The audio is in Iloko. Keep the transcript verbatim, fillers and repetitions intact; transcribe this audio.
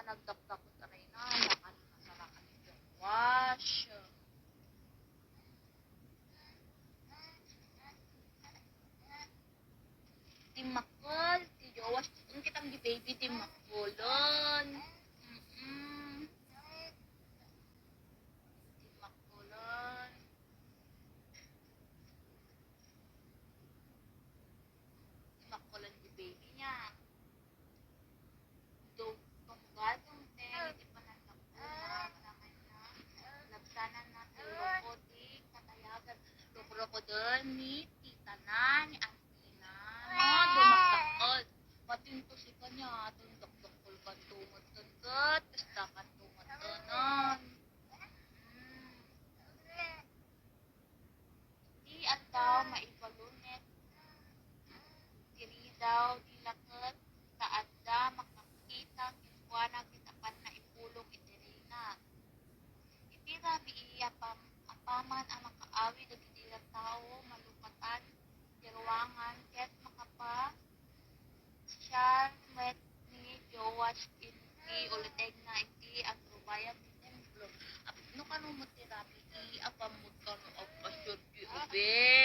Nagdakdakot aray na, bakal masarakan ni Joash. Dimmakkel ti Joash, ti, kitang di baby, dimmakkelon. Mm-mm. Dimmakkelon. Dimmakkelon di baby niya. Do, tunggal, tungteng, iti panandakko, naraman na, labsananna ti ruko ti katayagan, rukrukoden ni titana, ni antina, no, dumakdakkel. Matinto si kanya, tundakdakkel kanto met ken ket, kasta kanto met ken. Mm. Iti adda maibalunen ti ridaw, di la ket ta adda makakita kenkuana ket apanna ipulong iti reyna. Iti rabii, apam-, apaman a makaawid dagiti tattao, malukatan ti ruangan ket makapa-, siar met ni Joas iti ulitengna iti agrubayan ti templo. Ap-, no kano met ti rabii, apammot kano agpasiar ti ubing.